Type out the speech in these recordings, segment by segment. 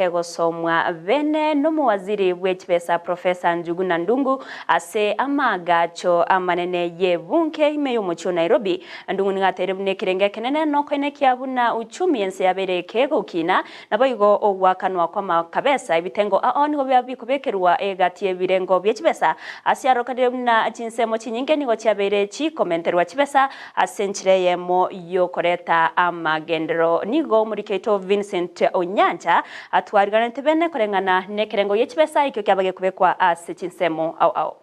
Kegosomwa bene nomowaziri bwe chibesa Professor Njuguna Ndungu ase amaagacho amanene y'ebunke ime y'omochie o Nairobi. Ndungu nigo ateire buna ekerengo ekenene nokoenekia buna uchumi ense yabeire kegokina, naboigo ogoakanwa kw'amakabesa ebitengo ao nigo biaba bikobekerwa egati y'ebirengo bie chibesa ase arokanire buna chinsemo chinyinge nigo chiabeire chikomenterwa chibesa Ase enchera eyemo y'okoreta amagenderero nigo omoriki oito Vincent Onyancha atwariganete bene koreng'ana nekerengo gie chibesa ekio kiaba gekobekwa ase chinsemo ao ao.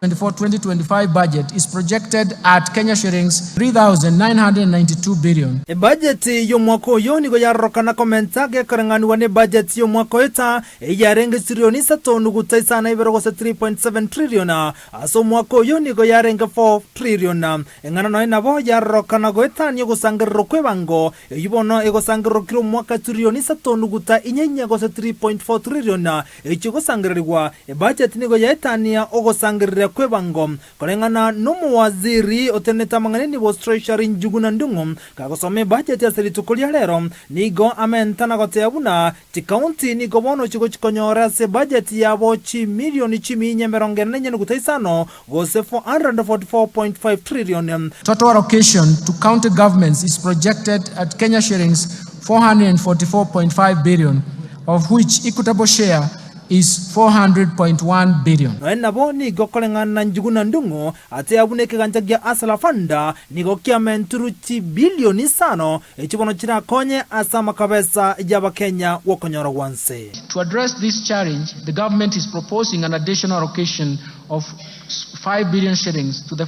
2024-2025 budget is projected at Kenya shillings 3,992 billion. Ebajeti y'omwaka oyo nigo yarorokana komenta gekoreng'anigwa nebajeti y'omwaka oeta, eyarenge chitirioni isato nuguta isano ibere gose 3.7 trillion. Ase omwaka oyio nigo yarenge 4 trillion. Eng'ana nonya nabo yarorokana goetania ogosangererwa kw'ebango, eyio bono egosangererokire omwaka trillion isato nuguta inye inye gose 3.4 trillion echio gosangererigwa. Ebudget nigo yaetania ogosangereria kw'ebango. Koreng'ana nomowaziri otenenete amang'ana enibo Treasury Njuguna Ndung'u kagosoma ebudget ase rituko ria rero, nigo amenta na goteba buna Chikaunti nigo bono chigochi konyora ase ebajeti yabo chimilioni chiminya emerongo ene na inye nuguta isano, gose 444.5 trillion. Total allocation to county governments is projected at Kenya shillings 444.5 billion, of which equitable share is 400.1 billion. Nonya nabo nigo koreng'ana na Njuguna Ndung'u Ase abwo nekegancha gia Hustler Fund nigo kiamenturu chibilioni isano, echio bono chirakonye ase amakabesa y'Abakenya gw'okonyora gwanse. To address this challenge, the government is proposing an additional allocation of 5 billion shillings to the,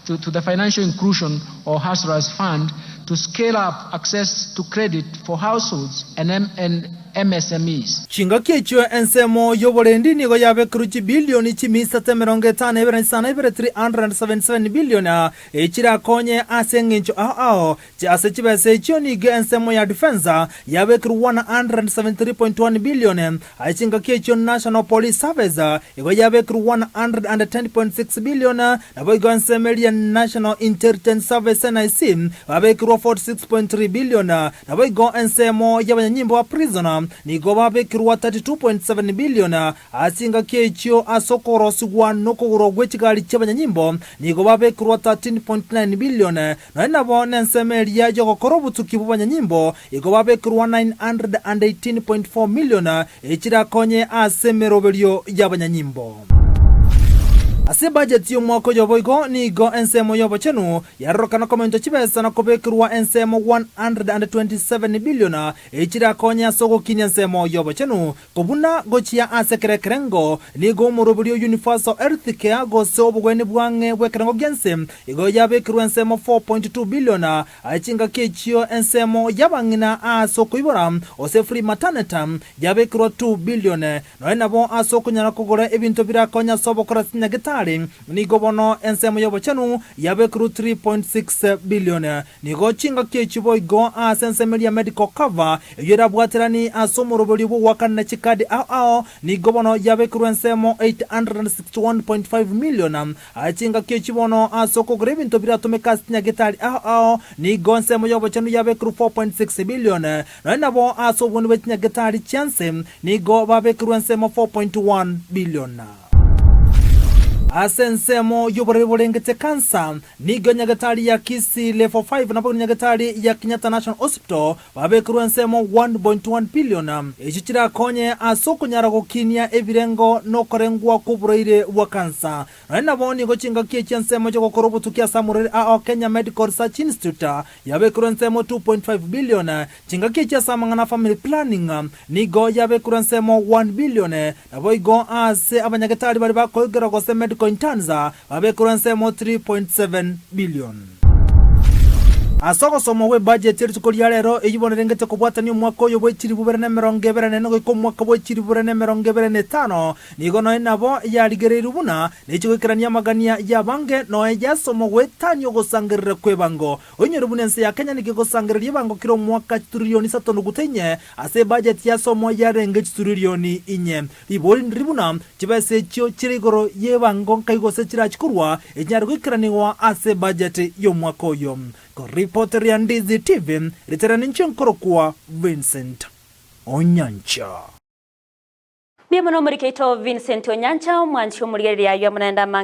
to, to the Financial Inclusion or Hustlers Fund to scale up access to credit for households and, M and MSMEs. Chingaki echio ensemo y'oborendi nigo yabekerwe chibilioni chimisato 52 na 7, 377 billion, echirakonye ase engencho ao ao. Ase chibesa echio nigo ensemo ya Defence yabekerwe 173.1 billion, ase chingaki echio National Police Service igo yabekerwe 110.6 billion, naboigo ensemo eria National Intelligence Service, NIC, babekerwe 46.3 billion. Naboigo ensemo y'abanyanyimbo ba Prisoner nigo babekirwa 32.7 billion ase chingaki echio ase okorosigwa nokogorwa gwe chigari chi'abanyanyimbo nigo babekirwa 13.9 billion nonya nabo nensemo eria y'ogokora obotuki bw'abanyanyimbo igo babekirwa 918.4 million echirakonye ase emeroberio y'abanyanyimbo. Ase ebajeti y'omwaka oyo boigo nigo ensemo y'obochenu yarorokana komentwa chibesa na kobekerwa ensemo 127 billion echirakonye ase ogokinia ensemo y'obochenu kobuna gochia ase kera ekerengo nigo omoroberi o Universal Health Care gose obogweni bwang'e bw'ekerengo gi'ense igo yabekerwa ensemo 4.2 billion Aye chingaki echio ensemo y'abang'ina aase okoibora, gose free maternity, yabekirwe 2 billion. Nonya nabo ase okonyara kogora ebinto birakonye ase obokora chinyagitari, nigo bono ensemo y'obochenu yabekirwe 3.6 billion. Nigo chingaki echio boigo aase ensemo eria medical cover, eyio erabwaterani ase omoroberio bw'ogoakanera chikadi ao ao, nigo bono yabekirwe ensemo 861.5 million. Aye chingaki echi bono ase okogora ebinto biratomeke ase chinyagetari ao ao, nigo ensemo y'obochenu yabekerwe 4.6 billion, nonya nabo ase obweni bwe chinyagetari chianse nigo babekerwe ensemo 4.1 billion. Ase ensemo y'oborwaire borengete kansa, nigo enyagetari ya Kisii Level 5 naboigo nenyagetari ya Kenyatta National Hospital Babekerwe ensemo 1.1 billion, echio chirakonye ase okonyara gokinia ebirengo na okorengwa kw'oborwaire bwa kansa. Nonya nabo nigo chingaki echi ensemo chi'ogokora obotuki ase amorwaire ao Kenya Medical Research Institute yabekerwe ensemo 2.5 billion, chingaki echi ase amang'ana a family planning nigo yabekerwe ensemo 1 billion, naboigo ase abanyagetari baria bakoigera gose medical interns babekerwe ensemo 3.7 billion. Ase ogosomwa gw'ebajeti ye rituko ria rero, eyio bono erengete kobwatania omwaka oyo bwe chilifu bibere na emerongo ebere na ene goika omwaka bwe chilifu bibere na emerongo ebere na etano, nigo nonya nabo yarigereirwe buna nechi goikerania amagania y'abange nonya yasomwa goetania ogosangerera kw'ebango. Oinyore buna ense ya Kenya nigo egosangereria ebango kera omwaka chituririoni isato nuguta inye ase ebajeti yasomwa yarenge chituririoni inye. Ribori ndiri buna chibesa echio chire igoro y'ebango nkai gose chirachi korwa echinyare goikeranigwa ase ebajeti y'omwaka oyo. Koripoteria Ndizi TV, ritera ninche nkorokwa Vincent Onyancha. Mbuya mono omorikeito Vincent Onyancha, omwanchi omorigereria aywo amo naende amange.